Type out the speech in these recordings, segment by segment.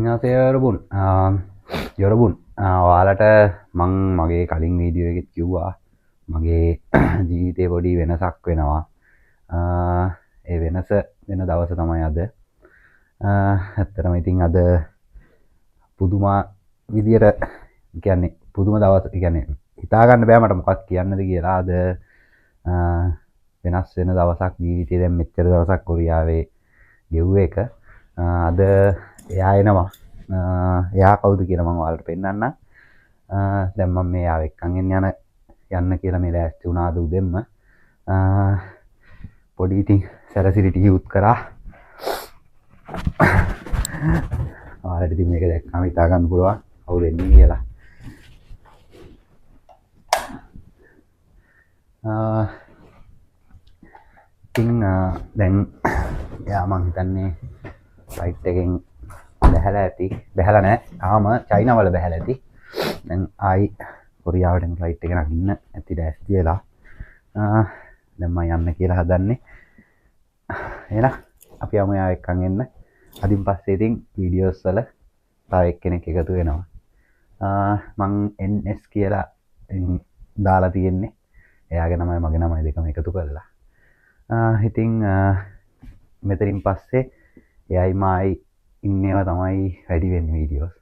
안녕하세요 여러분. 여러분, ඔයාලට මං මගේ කලින් වීඩියෝ එකෙත් කිව්වා මගේ ජීවිතේ පොඩි වෙනසක් වෙනවා. ඒ වෙනස වෙන දවස තමයි අද. ඇත්තටම ඉතින් අද පුදුම විදියට, කියන්නේ පුදුම දවස්, කියන්නේ හිතා ගන්න බෑ මට මොකක් කියන්නද කියලා. අද වෙනස් වෙන දවසක් ජීවිතේ. දැන් මෙච්චර දවසක් කොරියාවේ ගෙව්ව එක. අද එයා එනවා. එයා කවුද කියලා මං ඔයාලට පෙන්නන්නම්. දැන් මම මේ එයාව එක්කන් එන්න යන්න කියලා මේ ලෑස්ති වුණා අද උදෙන්ම. පොඩි ඉතින් සැරසිලි ටිකකුත් කරා. ඔයාලට ඉතින් මේක දැක්කම හිතා ගන්න පුළුවන් කවුද එන්නේ කියලා. ඉතින් දැන් එයා මං හිතන්නේ ෆ්ලයිට් එකෙන් බැහැලා ඇති. බැහැලා නෑ, තාම චයිනා වල බැහැලා ඇති. දැන් ආයි කොරියාවට එන ෆ්ලයිට් එක නගින්න ඇති ලෑස්ති වෙලා. දැන් මං යන්න කියලා හදන්නේ. එහෙනම් අපි යමු එයා එක්කන් එන්න. අදින් පස්සේ ඉතින් වීඩියෝස් වල තව එක්කෙනෙක් එකතු වෙනවා. මං NS කියලා දාලා තියෙන්නේ. එයාගේ නමයි මගේ නමයි දෙකම එකතු කරලා. ඉතින් මෙතනින් පස්සේ එයයි මායි ඉන්නේවා තමයි වැඩි වෙන්නේ වීඩියෝස්.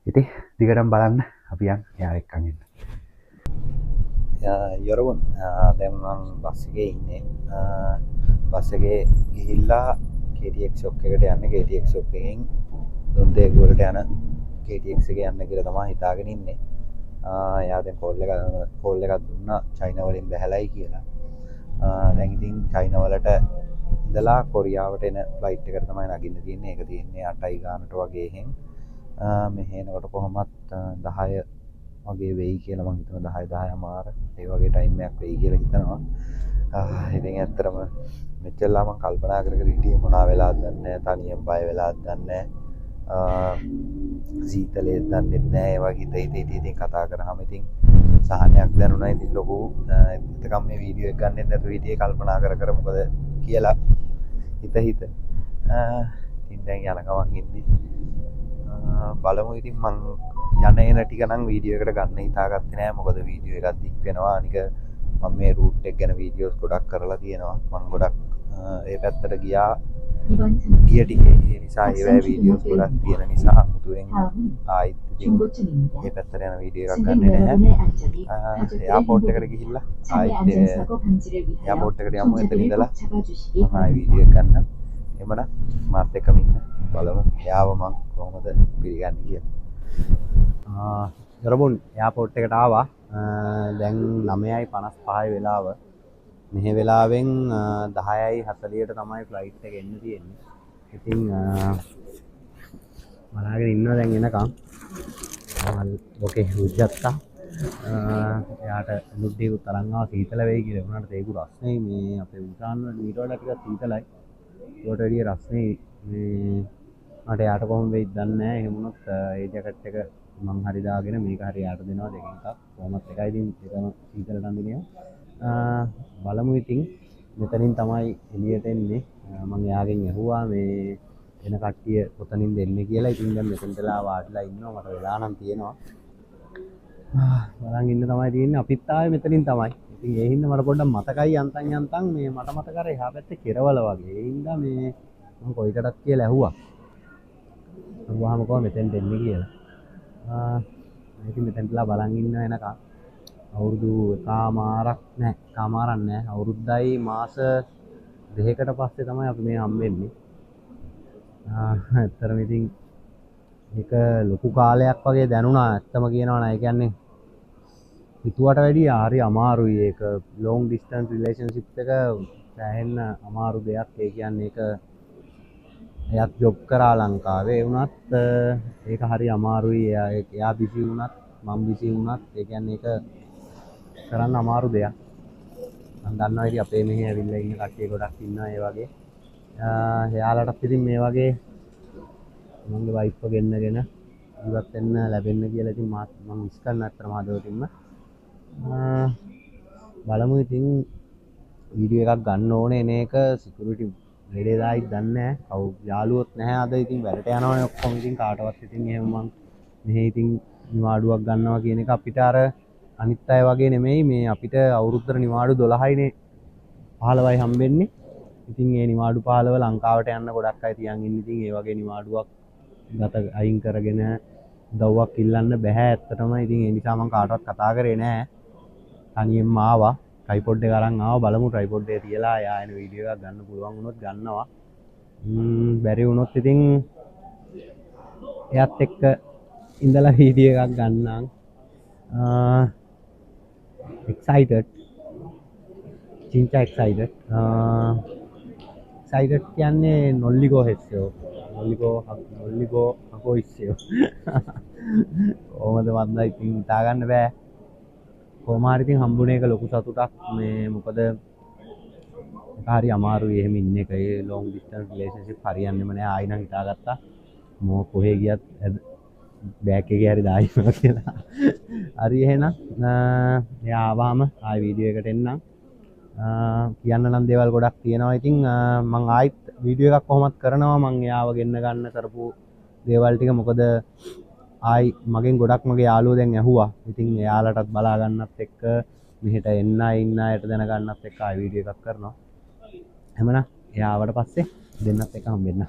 ඉතින් දිගටම බලන්න, අපි යන් එයා එක්කන් එන්න. 여러분, දැන් මං බස් එකේ ඉන්නේ. බස් එකේ ගිහිල්ලා KTX shop එකට යන්නේ. KTX shop එකෙන් දොන්දේගු වලට යන KTX එකේ යන්න කියලා තමයි හිතාගෙන ඉන්නේ. එයා දැන් කෝල් එකක් දුන්නා චයිනා වලින් බැහැලයි කියලා. දැන් ඉතින් චයිනා වලට ඉඳලා කොරියාවට එන ෆ්ලයිට් එකට තමයි නගින්න තියෙන්නේ. ඒක තියෙන්නේ 8යි ගානට වගේ එහෙන්. මෙහෙ එනකොට කොහොමත් 10 වගේ වෙයි කියලා මං හිතනවා. 10 10 හමාර ඒ වගේ ටයිම් එකක් වෙයි කියලා හිතනවා. ඉතින් ඇත්තටම මෙච්චරලා මං කල්පනා කර කර හිටියේ මොනවා වෙලාද දන්නේ නැහැ. තනියම බය වෙලාද දන්නේ නැහැ. සීතලෙත් දන්නෙත් නෑ. ඒ වගේ හිත හිත හිත ඉතින් කතා කරාම ඉතින් සහනයක් දැනුණා. ඉතින් ලොකු එතකම් මේ වීඩියෝ එක ගන්නෙත් නැතුව හිටියේ කල්පනා කර කර මොකද කියලා හිත හිත. ඉතින් දැන් යන ගමන් ඉන්නේ. බලමු ඉතින් මං යන එන ටික නම් වීඩියෝ එකට ගන්න හිතාගත්තේ නෑ. මොකද වීඩියෝ එකක් දික් වෙනවා. අනික මම මේ රූට් එක ගැන වීඩියෝස් ගොඩක් කරලා තියෙනවා. මං ගොඩක් ඒ පැත්තට ගියා ගිය ටිකේ. ඒ නිසා ඒවැ වීඩියෝස් ගොඩක් තියෙන නිසා අමුතුවෙන් ආයිත් ඉතින් ඒ පැත්තට යන වීඩියෝ එකක් ගන්නෙ නැහැ. එයාපෝට් එකට ගිහිල්ලා ආයිත් එයාපෝට් එකට යමු. එතන ඉඳලා මම ආයි වීඩියෝ එක ගන්නම්. එහෙමනම් මාත් එක්කම ඉන්න, බලමු එයාව මං කොහොමද පිළිගන්නේ කියලා. 여러분, එයාපෝට් එකට ආවා. දැන් 9:55 වෙලාව. මෙහෙ වෙලාවෙන් 10:40ට තමයි ෆ්ලයිට් එක එන්න තියෙන්නේ. ඉතින් බලාගෙන ඉන්නවා දැන් එනකම්. ඕකේ උජ්ජත්තා. එයාට නුඩ්ඩියකුත් අරන් ආවා සීතල වෙයි කියලා. ඒ වුණාට ඒක රස්නේ මේ අපේ උසාන් වල ඊට වඩා ටිකක් සීතලයි. ඒකට වැඩිය රස්නේ මේ මට එයාට කොහොම වෙයිද දන්නේ නැහැ. එහෙම වුණොත් ඒ ජැකට් එක මං හරි දාගෙන මේක හරි එයාට දෙනවා, දෙකෙන් එකක්. කොහොමත් එකයි ඉතින් දෙකම සීතලට අඳිනවා. බලමු ඉතින් මෙතනින් තමයි එළියට එන්නේ. මං එයාගෙන් ඇහුවා මේ එන කට්ටිය කොතනින්ද එන්නේ කියලා. ඉතින් දැන් මෙතනට වෙලා වාඩිලා ඉන්නවා. මට වෙලා නම් තියෙනවා. බලන් ඉන්න තමයි තියෙන්නේ. අපිත් ආවේ මෙතනින් තමයි. ඉතින් ඒ හින්දා මට පොඩ්ඩක් මතකයි යන්තම් යන්තම් මේ මට මතක අර එහා පැත්තේ කෙරවල වගේ. ඒ හින්දා මේ මං කොයිකටත් කියලා ඇහුවා. අහුවාම කොහොම මෙතෙන්ට එන්නේ කියලා. ඉතින් මෙතෙන්ටලා බලන් ඉන්න වෙනකම් අවුරුදු එකමාරක් නෑ, එකමාරක් නෑ, අවුරුද්දයි මාස දෙකකට පස්සේ තමයි අපි මේ හම්බෙන්නේ. ඇත්තටම ඉතින් ඒක ලොකු කාලයක් වගේ දැනුණා ඇත්තම කියනවා නම්. ඒ කියන්නේ හිතුවට වැඩිය හරි අමාරුයි ඒක. ලොං ඩිස්ටන්ස් රිලේෂන්ෂිප් එක සෑහෙන්න අමාරු දෙයක්. ඒ කියන්නේ ඒක එයත් ජොබ් කරා ලංකාවේ. ඒ වුණත් ඒක හරි අමාරුයි. එයා එයා බිසි වුණත් මං බිසි වුණත් ඒ කියන්නේ ඒක කරන්න අමාරු දෙයක්. මං දන්නවා ඉතින් අපේ මෙහි ඇවිල්ලා ඉන්න කට්ටිය ගොඩක් ඉන්නවා ඒ වගේ. එයාලටත් ඉතින් මේ වගේ මගේ වයිෆ්ව ගෙන්නගෙන ජීවත් වෙන්න ලැබෙන්න කියලා ඉතින් මාත් මං විශ් කරනවා ඇත්තටම හදවතින්ම. බලමු ඉතින් වීඩියෝ එකක් ගන්න ඕනේ එන එක සිකියුරිටි ලෙඩේ දායිත් දන්නේ නැහැ. කවු යාළුවොත් නැහැ අද. ඉතින් වැඩට යනවනේ ඔක්කොම. ඉතින් කාටවත් ඉතින් එහෙම මං මෙහෙ ඉතින් නිවාඩුවක් ගන්නවා කියන එක අපිට අර අනිත් අය වගේ නෙමෙයි. මේ අපිට අවුරුද්දට නිවාඩු 12යිනේ 15යි හම්බෙන්නේ. ඉතින් ඒ නිවාඩු 15 ලංකාවට යන්න ගොඩක් අය තියන් ඉන්නේ. ඉතින් ඒ වගේ නිවාඩුවක් ගත අයින් කරගෙන උදව්වක් ඉල්ලන්න බැහැ ඇත්තටම. ඉතින් ඒ නිසා මං කාටවත් කතා කරේ නෑ. තනියෙන්ම ආවා. ට්‍රයිපොඩ් එක අරන් ආවා. බලමු ට්‍රයිපොඩ් එක තියලා එයා එන වීඩියෝ එකක් ගන්න පුළුවන් වුණොත් ගන්නවා. බැරි වුණොත් ඉතින් එයාත් එක්ක ඉඳලා වීඩියෝ එකක් ගන්නම්. එක්සයිටඩ්. චින්චා එක්සයිටඩ්. එක්සයිටඩ් කියන්නේ නොල්ලිගෝ හෙස්සයෝ. නොල්ලිගෝ හකෝ ඉස්සයෝ. කොහොමද මන්දා ඉතින් හිතා ගන්න බෑ. කොහොම හරි ඉතින් හම්බුනේ එක ලොකු සතුටක්. මේ මොකද ඒක හරි අමාරුයි එහෙම ඉන්න එක. ඒ ලොං ඩිස්ටන්ස් රිලේෂන්ෂිප් හරියන්නේම නෑ. ආයි නම් හිතාගත්තා මෝ කොහේ ගියත් බෑග් එකේ හරි දායිනවා කියලා. හරි එහෙනම් එයා ආවම ආයි වීඩියෝ එකට එන්නම්. කියන්න නම් දේවල් ගොඩක් තියෙනවා. ඉතින් මං ආයිත් වීඩියෝ එකක් කොහොමත් කරනවා. මං එයාව ගෙන්න ගන්න කරපු දේවල් ටික. මොකද ආයි මගෙන් ගොඩක් මගේ යාළුවෝ දැන් ඇහුවා. ඉතින් එයාලටත් බලා ගන්නත් එක්ක මෙහෙට එන්න අය ඉන්න අයට දැනගන්නත් එක්ක ආයි වීඩියෝ එකක් කරනවා. එහෙමනම් එයා ආවට පස්සේ දෙන්නත් එක්ක හම්බෙන්න.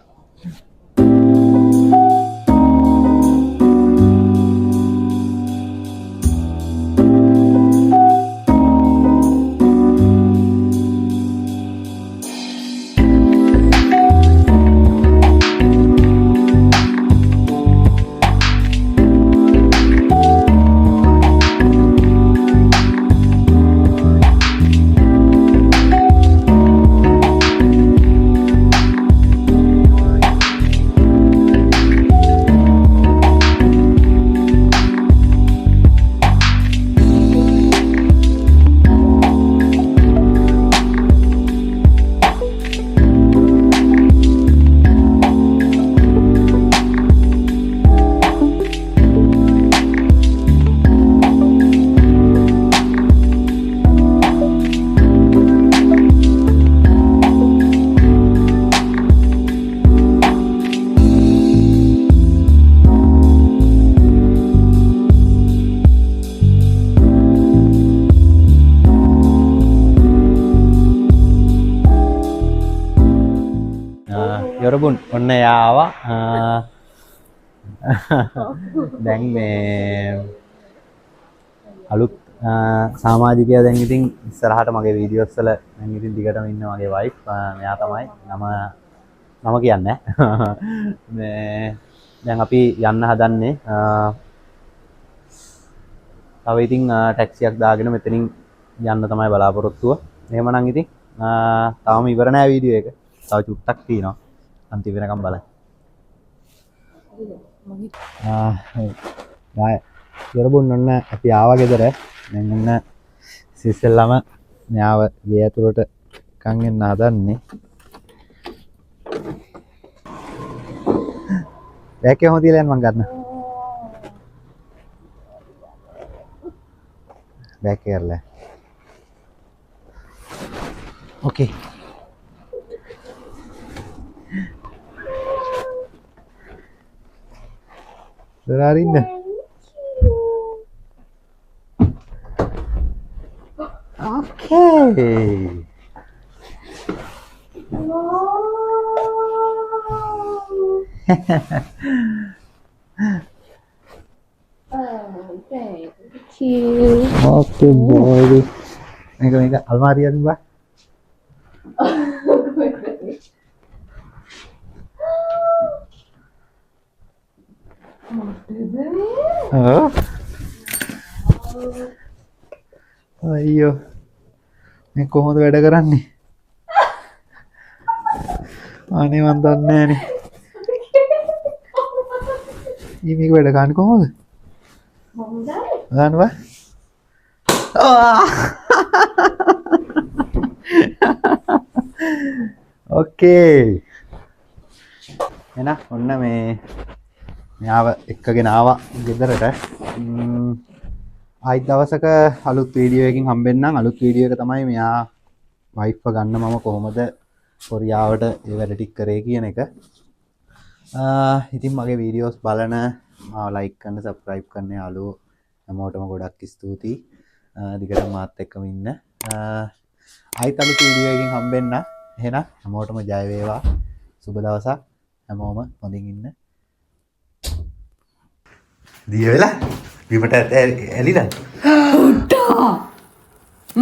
යොරබුන් ඔන්න එයා ආවා. දැන් මේ අලුත් සමාජිකයා දැන් ඉතින් ඉස්සරහට මගේ වීඩියෝස් වල දැන් ඉතින් දිගටම ඉන්න මගේ වයිෆ්. මෙයා තමයි නම කියන්නේ. මේ දැන් අපි යන්න හදන්නේ. තව ඉතින් ටැක්සියක් දාගෙන මෙතනින් යන්න තමයි බලාපොරොත්තුව. එහෙමනම් ඉතින් තාම ඉවර නෑ වීඩියෝ එක. තව චුට්ටක් තියෙනවා. අන්තිම වෙනකම් බලන්න. යොරබුන් ඔන්න අපි ආවා ගෙදර. දැන් ඔන්න ඉස්සෙල්ලාම මෙයාව ගේ ඇතුළට කන් එන්න හදන්නේ. බෑග් එක කොහොම තියලා යන්න මං ගන්න. බෑග් එක කරලා. ඕකේ. දොර අරින්න. ඕකේ. Oh, thank you. Okay boy. මේක මේක අල්මාරිය අරින්න බා. ඔව්. අයියෝ. මේ කොහොමද වැඩ කරන්නේ? අනේ මන් දන්නේ නෑනේ. ඊ මේක වැඩ කරන්නේ කොහොමද? බලන්න බා. ඕකේ. එහෙනම් ඔන්න මේ මෙයාව එක්කගෙන ආවා ගෙදරට. ආයිත් දවසක අලුත් වීඩියෝ එකකින් හම්බෙන්නම්. අලුත් වීඩියෝ එක තමයි මෙයා වයිෆ්ව ගන්න මම කොහොමද කොරියාවට ඒ වැඩ ටික කරේ කියන එක. ඉතින් මගේ වීඩියෝස් බලන, මාව ලයික් කරන, සබ්ස්ක්‍රයිබ් කරන යාළුවෝ හැමෝටම ගොඩක් ස්තුතියි. දිගටම මාත් එක්කම ඉන්න. ආයිත් අලුත් වීඩියෝ එකකින් හම්බෙන්න. එහෙනම් හැමෝටම ජය වේවා. සුබ දවසක්. හැමෝම හොඳින් ඉන්න. දිය වෙලා බිමට ඇලිලා. උට්ටා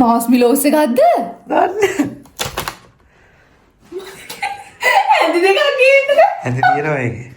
මාස් මිලෝස් එකක්ද? දන්නේ. ඇඳි දෙකක් ගේන්නද? ඇඳි තියෙනවා ඒකේ.